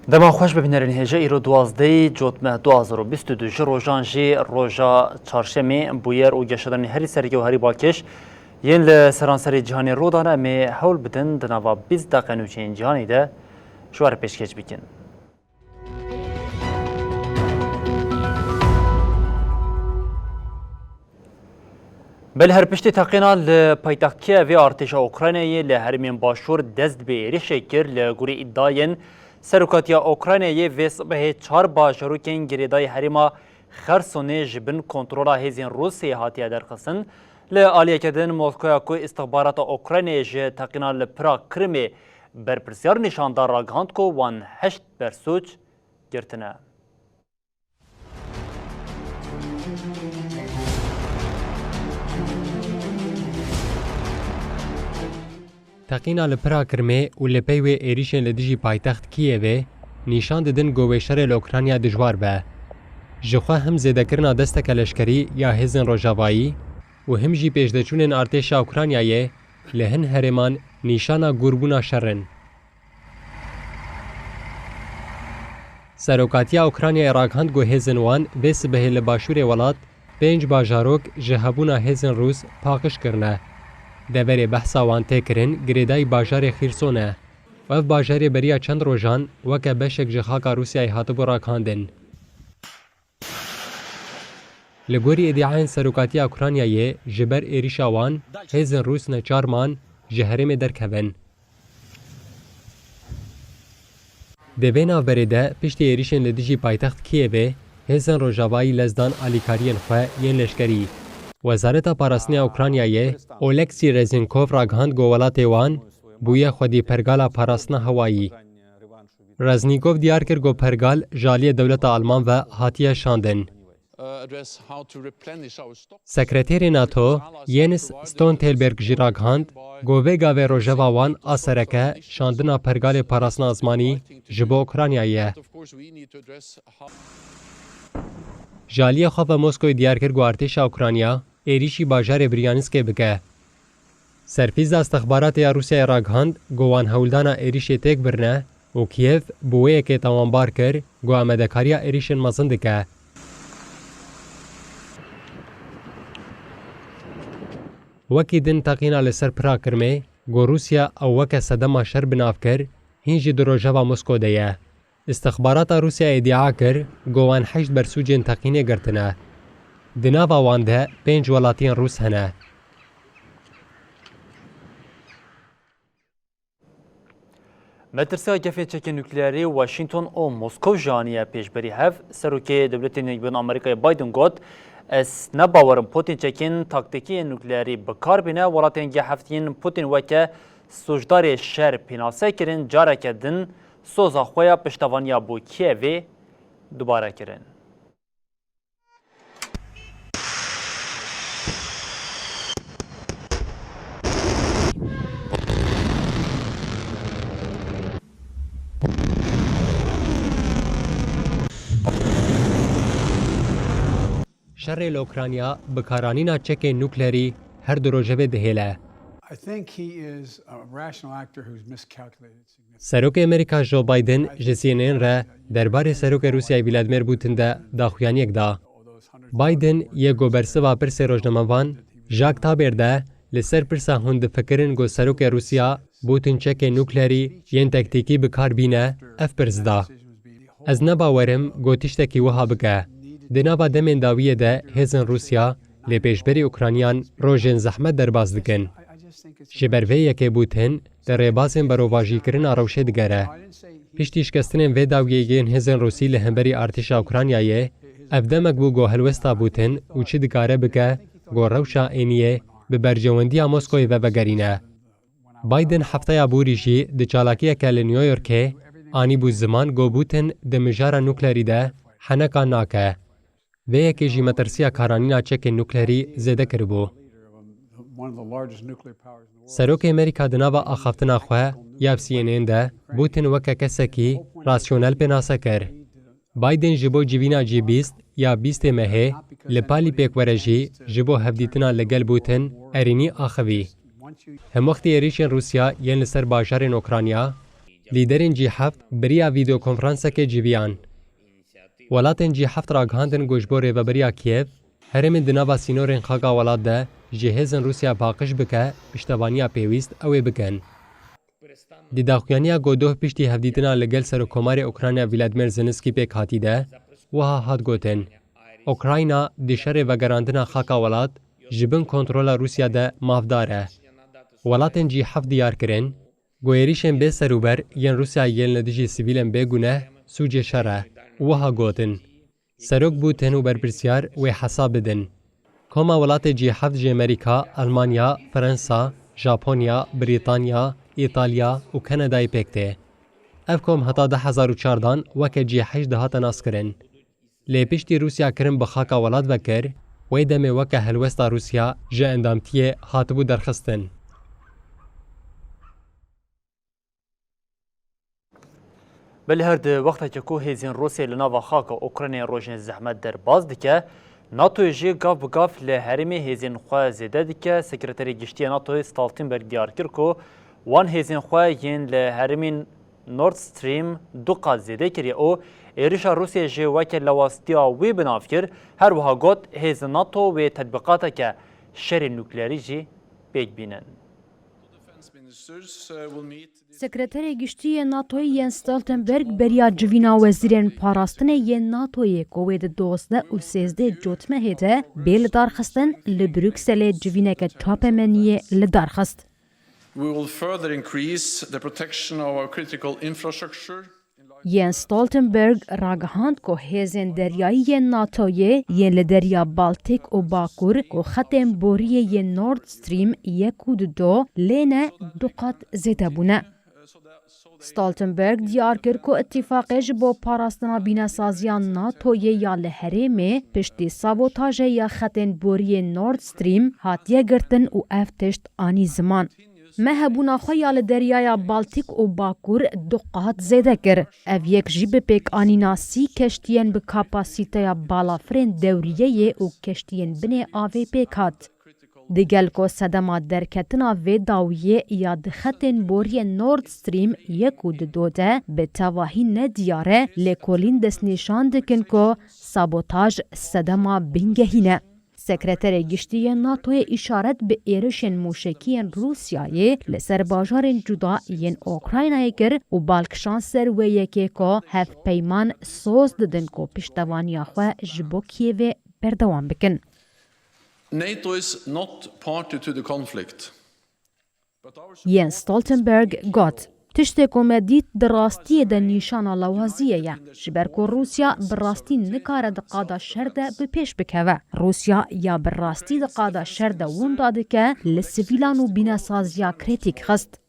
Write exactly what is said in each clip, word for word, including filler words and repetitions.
Dema xweş be bînerên hêja, îro duwazdehê Cotmeh du hazar û bîst û du ji rojan jî roja çarşemê, bûyer û geşedanên herî sereke û herî balkêş yên li seranserê cîhanê rû dane, em ê hewl bidin di nava bîst deqe nûçeyên cîhanê de ji we re pêşkêş bikin. Belê her piştî teqîna li paytext Kievê artêşa Ukraynayê li herêmên başûr dest bi êrişê kir, li gorî îdiayên Serokatiya Ukraynayê vê sibehê çar bajarokên girêdayî herêma Xersonê ji bin kontrola hêzên Rûsê hatiye derxistin. Li aliyeke din Moskoya ku îstixbarata Ukraynayê ji teqîna li pira Kirimê berpirsyar nîşan da, ragihand ku wan heşt bersûc girtine. Teqîna li pira Kirmê û li pey wê êrîşên li dijî paytext Kiyevê nîşan didin ku wê şerê li Ukrayna dijwar be. Ji xwe him zêdekirina desteke leşkerî ya hêzên rojavayî û him jî pêşdeçûnên artêşa Ukraynayê li hin herêman nîşana gûrbûna şer in. Serokatiya Ukraynayê ragihand ku hêzên wan vê sibehê li başûrê welat pênc bajarok ji hebûna hêzên Rûs paqij kirine. Deverê behsa wan tê kirin girêdayî bajarê Xîrson e û ev bajarê beriya çend rojan weke beşek ji xaka Rûsyayê hatibû ragihandin. Li gorî îdiayên Serokatiya Ukraynayê, ji ber êrîşa wan, hêzên Rûs neçar man ji herêmê derkevin. Di vê navberê de, piştî êrîşên li dijî paytext Kiyevê, hêzên rojavayî lez dan alîkariyên xwe yên leşkerî. Wezareta Parastina Ukraynayê, Oleksî Rezinkov ragihand ku welatê wan bûye xwedî pergala parastina hewayî. Reznîkov diyar kir ku pergal ji aliyê dewleta Alman ve hatiye şandin. Sekreterê NATO, Jens Stoltenberg jî ragihand ku vê gavê rojeva wan a sereke şandina pergalê parastina azmanî ji bo Ukraynayê ye. Ji aliyê xwe ve Moskoyê diyar kir ku artêşa Ukrayna êrîşî bajarê Bryanskê bike. Serpîza îstixbaratê ya Rûsyayê ragihand ku wan hewldana êrîşê têk birine û Kiev bi wê yekê tawanbar kir ku amadekariya êrîşên mezin dike. Wekî din teqîna li ser pira Kirmê ku Rûsya ew weke sedema şer bi nav kir, hîn jî di rojeva Mosko de ye. Îstixbarata Rûsyayê îdia kir ku wan heşt bersûcên teqînê girtine. Di nava wan de pênc welatiyên Rûs hene. Metirsiya gefên çekên nukleerî Washington û Moskow jî aniye pêşberî hev. Serokê Dewletê Nêgbîn Amerîkayê Biden got, ez ne bawer im Putin çekên taktîkî yên nukleerî bi kar bîne. Welatên G heft yên Putin weke sûcdarê şer pênase kirin, careke din soza xwe ya piştevaniya bo Kievê dubare kirin. Şerê li Ukrayna bikaranîna çekên nukleerî her du rojevê dihêle. I think he is a rational actor who's miscalculated significantly. Serokê Amerîka Joe Biden ji C N N re derbarê Serokê Rûsyayê Vladimir Putin de daxuyaniyek da. Biden yê ku bersiva pirsê rojnamevan Jack Taber de li ser pirsa hûn difikirin ku Serokê Rûsya Putin çekê nukleerî yên tektîkî bi kar bîne, ev pirs da. Ez ne bawer im ku tiştekî wiha bike. Di nava demên dawiyê de hêzên Rûsya lê pêşberî Ukrayniyan rojên zehmet derbas dikin. Ji ber vê yekê Putin di rêbazên berovajîkirina rewşê digere. Piştî şikestinên vê dawiyê yên hêzên Rûsî li hemberî artêşa Ukraynayê, ev demek bû ku helwesta Putin û çi dikare bike ku rewşa êniyê bi berjewendiya Moskoyê ve vegerîne. Biden hefteya borî jî di çalakiyeke li New Yorkê anîbû ziman ku Putin di mijara nukleerî de heneka nake. Vê yekê jî metirsiya karanîna çekên nukleerî zêde kiribû. Serokê Amerîka di nava axaftina xwe ya C N N de Putin weke kesekî rasyonel pênase kir. Biden ji bo civîna G bîst ya bîstê mehê li palî pêk were jî ji bo hevdîtina li gel Putin erênî axivî. Hemwextî êrîşên Rûsya yên li ser bajarên Ukrayna Lîderên G heft bi riya vîdeokonferansekê civiyan. Welatên G heft ragihandin ku ji bo rêvebiriya Kiev, herêmên di nava sînorên xaka welat de ji hêzên Rûsya paqij bike, piştevaniya pêwîst ew ê bikin. Di daxuyaniya ku doh piştî hevdîtina li gel Serokkomarê Ukrayna Volodymyr Zelensky pêk hatî de, wiha hat gotin, Ukrayna di şerê vegerandina xaka welat ji bin kontrola Rûsya de mafdar e. Welatên G heft diyar kirin, ku êrîşên bê serûber yên Rûsya yên li dijî sivîlên bê guneh sûcê şer e û wiha gotin, Serok Putin û berpirsyar wê hesab bidin. Koma welatê G heft jî Amerîka, Elmanya, Fransa, Japonya, Brîtanya, Îtalya û Kanadayê pêk tê. Ev kom heta du hezar û çardan weke G heşt dihate naskirin. Lê piştî Rûsya kirin bi xaka welat vekir, wê demê weke helwesta Rûsya ji endamtiyê hatibû derxistin. Belê her di wextekê ku hêzên Rûsê li nava xaka Ukraynayê rojên zehmet derbas dike, NATOyê jî gav bi gav li herêmê hêzên xwe zêde dike. Sekreterê Giştî yê NATOyê Stoltenberg diyar kir ku wan hêzên xwe yên li herêmên Nord Stream du qat zêde kiriye û êrişa Rûsiyê jî weke lewastiya wî bi nav kir. Her wiha got, hêzên NATO wê tetbîqateke şerê nukleerî jî pêk bînin. Sekreterê Giştî yê NATOyê Jens Stoltenberg beriya civîna wezîrên parastinê yên NATOyê ku wê di dozdeh û sêzdeh cotmehê de bê lidarxistin, li Brukselê civîneke çapemeniyê li dar xist. We will further increase the protection of our critical infrastructure. Jens Stoltenberg ragihand ku hêzên deryayî yên NATOyê yên li Derya Baltîk û Bakur ku xetên boriyê yên Nord Stream yek û du lê ne du qat zêde bûne. Stoltenberg diyar kir ku îtîfaqê ji bo parastina bînesaziya NATOyê ya li herêmê piştî sabotajê ya xetên boriyê Nord Stream hatiye girtin û ev tişt anî ziman. Me hebûna xwe ya li Deryaya Baltîk û Bakur du qat zêde kir. Ev yek jî bi pêkanîna sî keştiyên bi kapasîteya balafirên dewriyeyê û keştiyên binê avê pêk hat. Digel ku sedema derketina vê dawiyê ya di xetên boriyê Nord Stream yek û du de bi tevahî ne diyar e, lêkolîn destnîşan dikin ku sabotaj sedema bingehîn e. Sekreterê Giştî yê NATOyê îşaret bi êrişên mûşekî yên Rûsyayê li ser bajarên cuda yên Ukraynayê kir û bal kişand ser wê yekê ku hevpeyman soz didin ku piştevaniya xwe ji bo Kîevê berdewam bikin. NATO is not party to the conflict. Jens Stoltenberg got, Tiştê ku me dît di rastiyê de nîşana lawaziyê ye, ji ber ku Rûsya bi rastî nikare di qada şer de bi pêş bikeve. Rûsya ya bi rastî di qada şer de winda dike, li sivîlan û bînesaziya kritîk xist.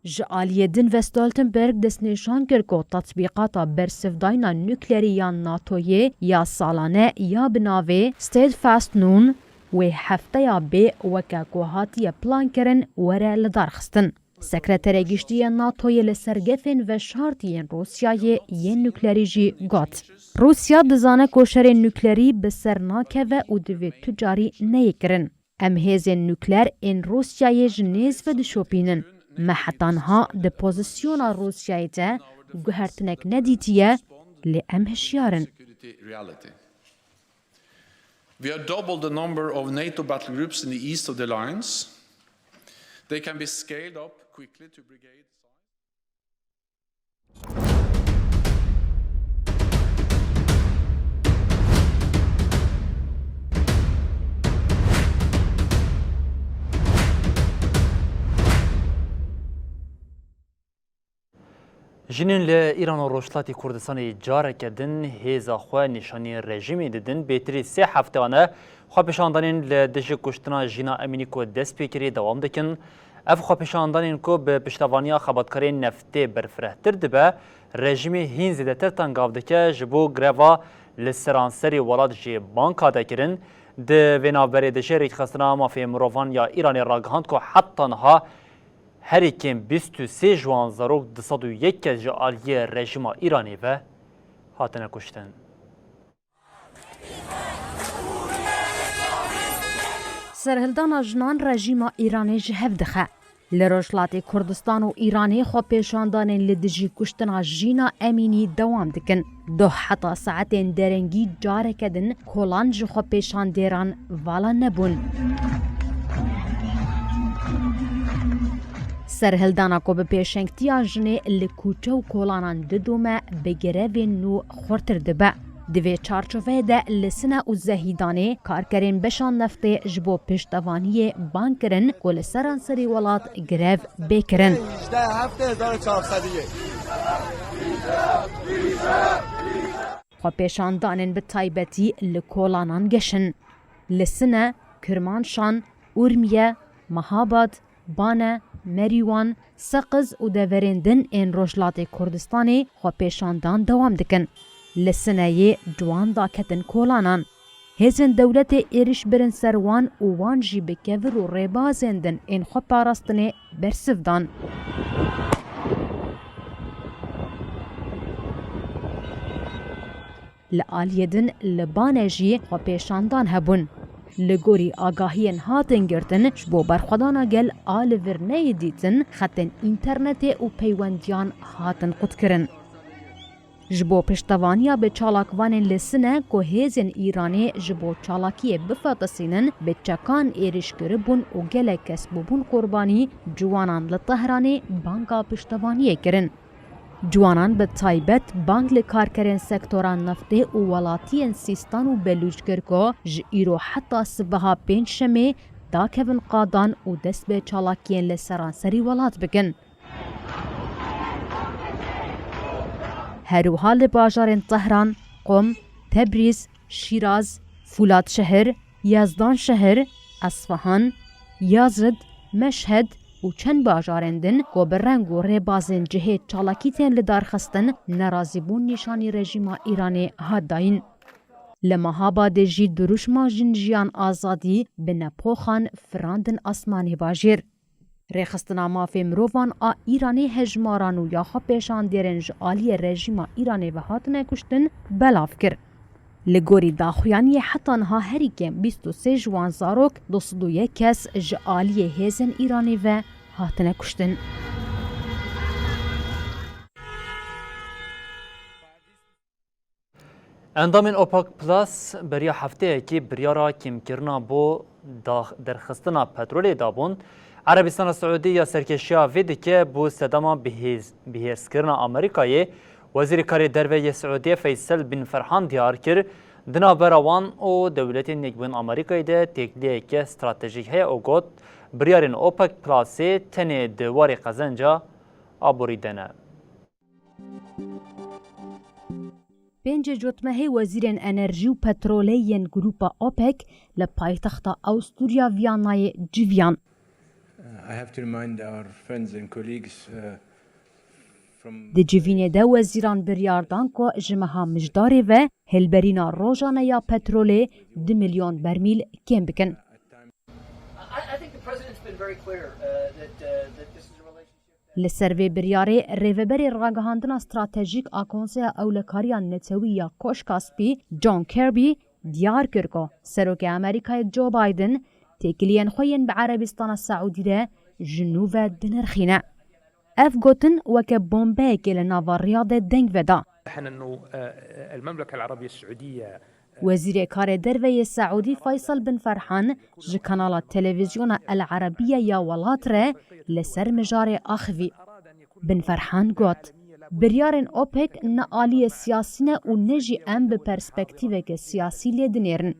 Ji aliyê din ve Stoltenberg destnîşan kir ku tetbîqata bersivdayna nuklerî ya NATOyê ya salane ya bi navê Steadfast Nun wê hefteya bê weke ku hatiye plankirin were lidarxistin. Sekreterê Giştî yê NATOyê li ser gefên veşartî yên Rûsyayê yên nuklerî jî got, Rûsya dizane ku şerên nuklerî bi ser nakeve û divê tu carî neyê kirin. Em hêzên nukleer ên Rûsyayê ji nêz ve dişopînin. Me heta niha di pozisyona Rûsyayê de guhertinek nedîtiye, lê em hişyar in. We have doubled the number of NATO battle groups in the east of the alliance. They can be scaled up quickly to brigade size. Jinên li Îran û Rojhilatê Kurdistanê careke din hêza xwe nîşanî rejîmê didin. Bêtirî sê hefteyan e xwepêşandanên li dijî kuştina Jîna Emînî ku dest pê kiriye dewam dikin. Ev xwepêşandanên ku bi piştevaniya xebatkarên neftê berfirehtir dibe, rejîmê hîn zêdetir tengav dike ji bo greva li seranserê welat jî bang hate kirin. Di vê navberê de jî Rêkxistina Mafê Mirovan ya Îranê ragihand ku heta niha herî kêm bîst û sê ji wan zarok, du sed û yek kes ji aliyê rejîma Îranê ve hatine kuştin. Serhildana jinan rejîma Îranê ji hev dixe. Li Rojhilatê Kurdistan û Îranê xwepêşandanên li dijî kuştina Jîna Emînî dewam dikin. Doh heta saetên derengî careke din kolan ji xwepêşandêran vala nebûn. Serhildana ku bi pêşengtiya jinê li kûçe û kolanan didome, bi grevên nû xurtir dibe. Di vê çarçoveyê de li Sine û Zehîdanê karkerên beşa neftê ji bo piştevaniyê bang kirin ku li seranserî welat grev bê kirin. Xwepêşandanên bi taybetî li kolanan geşin. Li Sine, Kirmanşan, Urmiye, Mahabad, Bane, Merîwan, Seqiz û deverên din ên Rojhilatê Kurdistanê xwepêşandan dewam dikin. Li Sineyê ciwan daketin kolanan. Hêzên dewletê êriş birin ser wan û wan jî bi kevir û rêbazên din ên xweparastinê bersiv dan. Li aliyê din li Bane jî xwepêşandan hebûn. Li gorî agahiyên hatin girtin, ji bo berxwedana gel a li vir neyê dîtin, xetên înternetê û peywendiyan hatin qutkirin. Ji bo piştevaniya bi çalakvanên li Sine ku hêzên Îranê ji bo çalakiyê bifetisînin, bi çekan êrîş kiribûn û gelek kes bûbûn qurbanî, ciwanan li Tehranê banga piştevaniyê kirin. Ciwanan bi taybet bang li karkerên sektora neftê û welatiyên Sîstan û Belûç kir ku ji îro heta sibeha pêncşemê dakevin qadan û dest bi çalakiyên li seranserî welat bikin. Her wiha li bajarên Tehran, Qom, Tebrîz, Şîraz, Fûlatşehir, Yezdanşehir, Esfahan, Yazid, Meşhed û çend bajarên din ku bi reng û rêbazên cihê çalakî tên lidarxistin, nerazîbûn nîşanî rejîma Îranê hat dayîn. Li Mehabadê jî dirûşma Jin Jiyan Azadî bi nepoxan firandin asmanê bajêr. Rêxistina mafê mirovan a Îranê hejmaran û ya xwepêşandêrên ji aliyê rejîma Îranê ve hatine kuştin belav kir. Li gorî daxuyaniyê heta niha herî kêm bîst û sê ji wan zarok, du sed û yek kes ji aliyê hêzên Îranê ve hatine kuştin. Endamên OPEC Plus beriya hefteyekî biryara kêmkirina bo dax-, derxistina petrolê dabûn. Erebistana Siûdî ya serkêşiya vê dike bo sedema bihêz-, bihêzkirina Amerîkayê. Wezîrê Karê Derve yê Siûdiyê Feysel Bin Ferhan diyar kir, di navbera wan û dewletên Yekbûyî Amerîkayê de têkiliyeke stratejîk heye û got, biryarên OPEC Plusê tenê di warê qezenca aborî de ne. Pêncê cotmehê wezîrên enerjî û petrolê yên grûpa OPEC li paytexta Awusturya Vîyanayê civiyan. I have to remind our friends and colleagues, uh, from Di civînê de wezîran biryar dan ku ji meha Mijdarê ve hilberîna rojane ya petrolê du milyon bermîl kêm bikin. I, I think the president's been very clear, uh, that, uh, that this is a relationship Li ser vê biryarê rêveberê ragihandina stratejîk a Konseya Ewlekariya Netewî ya Koşka Spî, John Kirby, diyar kir ku Serokê Amerîkayê Joe Biden têkiliyên xwe yên bi Erebistana Seûdî re ji nû ve dinirxîne. Ev gotin weke bombeyekê li nava Riyadê deng veda. احنا انه، آه، المملكه العربيه السعوديه Wezîrê Karê Derve yê Seûdî Faysal Bin Ferhan ji kanala televîzyona El Erebiye ya welat re li ser mijarê axivî. Bin Ferhan got, biryarên OPEC ne aliyê siyasî ne û ne jî em bi perspektîveke siyasî lê dinêrin.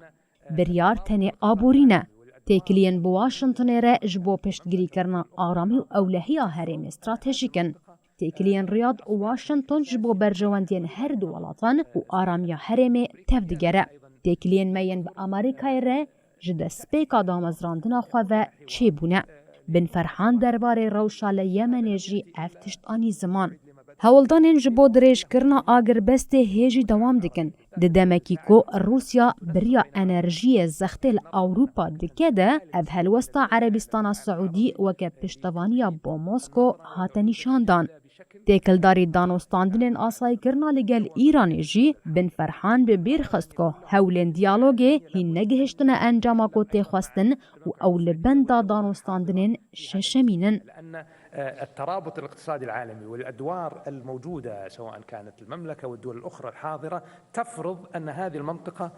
Biryar tenê aborî ne. Têkiliyên bi Washingtonê re ji bo piştgirîkirina aramî û ewlehiya herêmê stratejîk in. Têkiliyên Riyad û Washington ji bo berjewendiyên her du welatan û aramiya herêmê tev digere. Têkiliyên me yên bi Amerîkayê re ji destpêka damezrandina xwe ve çêbûne. Bin Ferhan derbarê rewşa li Yemenê jî ev tişt anî ziman. Hewldanên ji bo dirêjkirina agirbestê hê jî dewam dikin. Di demekî ku Rûsya biriya enerjiyê zextê li Ewropa dike de, ev helwesta Erebistana Siûdî weke piştevaniya bo Mosko hate nîşandan. Têkildarî danûstandinên asayîkirina li gel Îranê jî Bin Ferhan bi bîr xist ku hewlên diyalogê hîn negihiştine encama ku tê xwestin û ew li benda danûstandinên şeşemîn in. الترابط الاقتصادي العالمي والأدوار الموجودة سواء كانت المملكة والدول الأخرى الحاضرة تفرض أن هذه المنطقة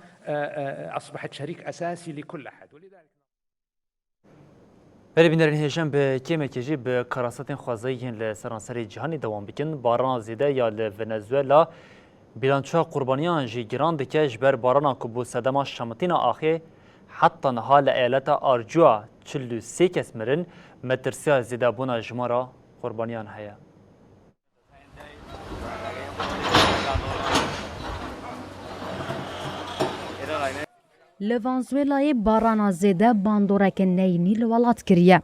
أصبحت شريك أساسي لكل أحد ولذلك Belê bînerên hêja em bi kêmekê jî bi karasetên xwezayî yên li seranserê cîhanê dewam bikin. Barana zêde ya li Venezuela bîlançoya qurbaniyan jî giran dike. Ji ber barana ku bû sedema şemitîna axê, heta niha li eyaleta Arcua çil û sê kes mirin, metirsiya zêdebûna jimara qurbaniyan heye. Li Venezuelayê barana zêde bandoreke neyînî li welat kiriye.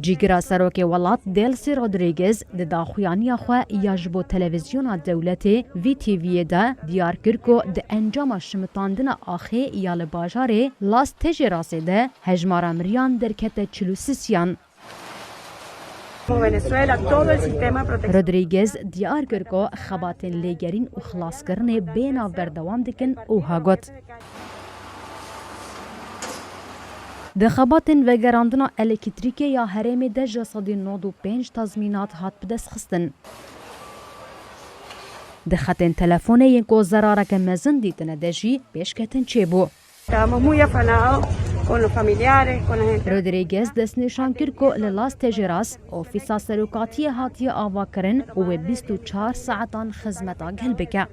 Cîgira serokê welat Delcy Rodriguez di daxuyaniya xwe ya ji bo televîzyona dewletê V T V'yê de diyar kir ku di encama şimitandina axê ya li bajarê Las Tejerasê de hejmara miriyan derkete çil û sisiyan. Rodriguez diyar kir ku xebatên lêgerîn û xilaskirinê bê navber dewam dikin û ha got, Di xebatên vegerandina elektrîkê ya herêmê de ji sedî nod û pênc tazmînat hat bidestxistin. Di xetên telefonê yên ku zerareke mezin dîtine de jî pêşketin çêbû. Rodriguez destnîşan kir ku li Las Tejeras ofîsa serokatiyê hatiye avakirin û wê bîst û çar saetan xizmeta gel bike.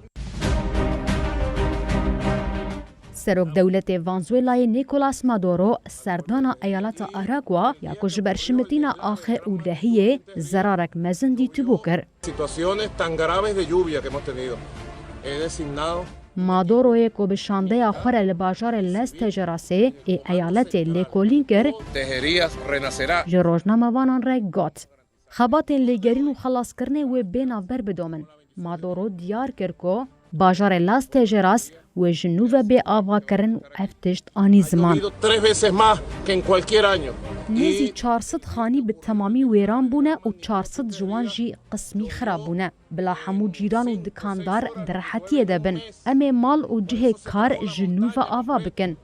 Serok dewletê Venezuelayê Nicolas Maduro serdana eyaleta Aragua ya ku ji ber şimitîna axê û lehiyê zerarek mezin dîtibû kir. Madoroyê ku bi şandeya xwe re li bajarê Las Tejerasê ê eyaletê lêkolîn kir, ji rojnamevanan re got, Xebatên lêgerîn û xelaskirinê wê bê navber bidomin. Maduro diyar kir ku bajarê Las Tejeras wê ji nû ve bê avakirin û ev tişt anî ziman. Nêzî çar sed xanî bi temamî wêran bûne û çar sed ji wan jî qismî xirab bûne. Bila hemû cîran û dikandar di rehetiyê de bin. Em ê mal û cihê kar ji nû ve ava bikin.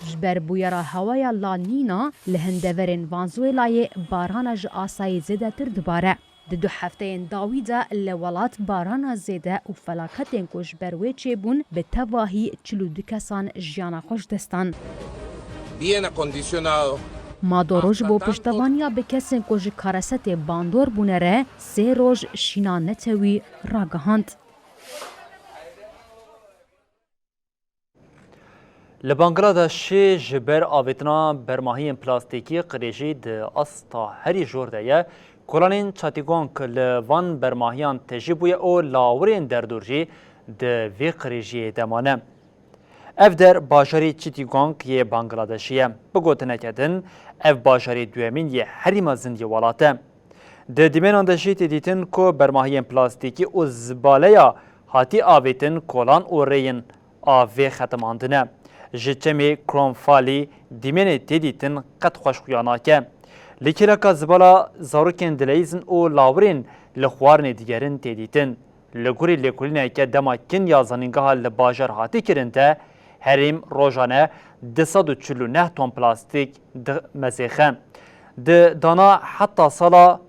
Ji ber bûyera hewaya La Nîna li hindeverên Venezuelayê barana ji asayî zêdetir dibare. Di du hefteyên dawî de li welat barana zêde û felaketên ku ji ber wê çêbûn bi tevahî çil û du kesan jiyana xwe ji dest dan. Maduro ji bo piştevaniya bi kesên ku ji karesetê bandor bûne re sê roj şîna netewî ragihand. Li Bangladeshê ji ber avêtina bermahiyên plastîkî qirêjî di asta herî jor de ye. Kolanên Çatîgong li van bermahiyan tejî bûye û lawirên derdor jî di vê qirêjiyê de mane. Ev der bajarê Çitîgong yê Bangladeshê ye. Bi gotineke din, ev bajarê duyemîn yê herî mezin yê welat e. Di dîmenan de jî tê dîtin ku bermahiyên plastîkî û zibaleya hatî avêtin kolan û rêyên avê xetimandine. Ji çemê Kronfalî dîmenê tê dîtin qet xweş xuya nake. Li kêleka zibala zarokên dileyîzin û lawirên li xwarinê digerin tê dîtin. Li gorî lêkolîneke dema kin ya zanîngeha li bajar hatî kirin de, herêm rojane du sed û çil û neh ton plastîk dimezêxe. Di dana heta sala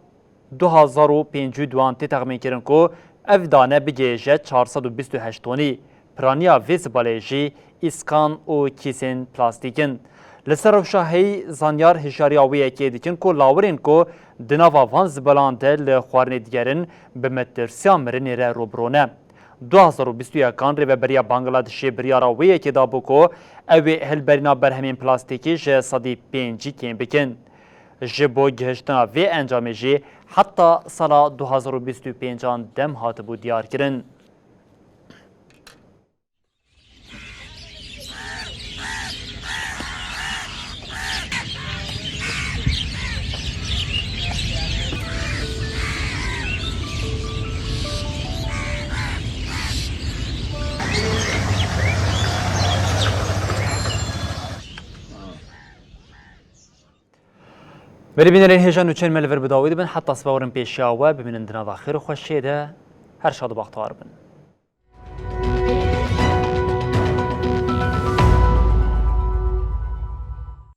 du hazar û pêncî û duan tê texmînkirin ku ev dane bigihêje çar sed û bîst û heşt tonî. Piraniya vê zibaleyê jî îskan û kîsên plastîk in. Li ser rewşa heyî, zanyar hişyariya wê yekê dikin ku lawirên ku di nava van zibalan de li xwarinê digerin, bi metirsiya mirinê re rûbirû ne. Du hazar û bîst û yekan Rêveberiya Bangladişê biryara wê yekê dabû ku ew ê hilberîna berhemên plastîkî ji sedî pêncî kêm bikin. Ji bo gihiştina vê encamê jî heta sala du hazar û bîst û pêncan dem hatibû diyarkirin. Belê bînerên hêja nûçeyên me li vir bi dawî dibin, heta sibe werin pêşiya we, bimînin di nava xêr û xweşiyê de, her şad û baxtewar bin.